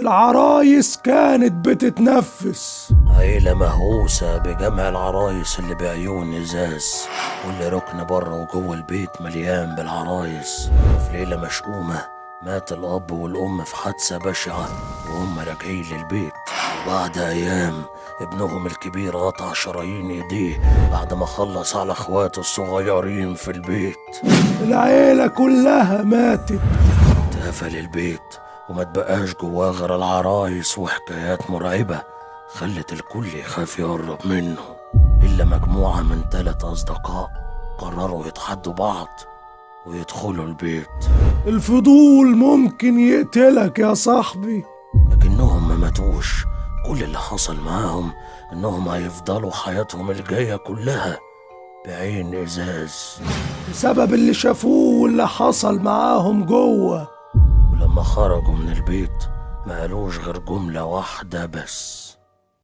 العرايس كانت بتتنفس. عيلة مهووسة بجمع العرايس اللي بعيون إزاز، كل ركن بره وجوه البيت مليان بالعرايس. في ليلة مشؤومة مات الأب والأم في حادثة بشعة وهم راجعين للبيت، وبعد أيام ابنهم الكبير قطع شرايين إيديه بعد ما خلص على إخواته الصغيرين في البيت. العيلة كلها ماتت. اتقفل البيت وما تبقاش جواه غير العرايس وحكايات مرعبة خلت الكل يخاف يقرب منه، إلا مجموعة من 3 أصدقاء قرروا يتحدوا بعض ويدخلوا البيت. الفضول ممكن يقتلك يا صاحبي. لكنهم ما ماتوش. كل اللي حصل معاهم إنهم هيفضلوا حياتهم الجاية كلها بعين إزاز بسبب اللي شافوه واللي حصل معاهم جوه. ولما خرجوا من البيت ما قالوش غير جملة واحدة بس: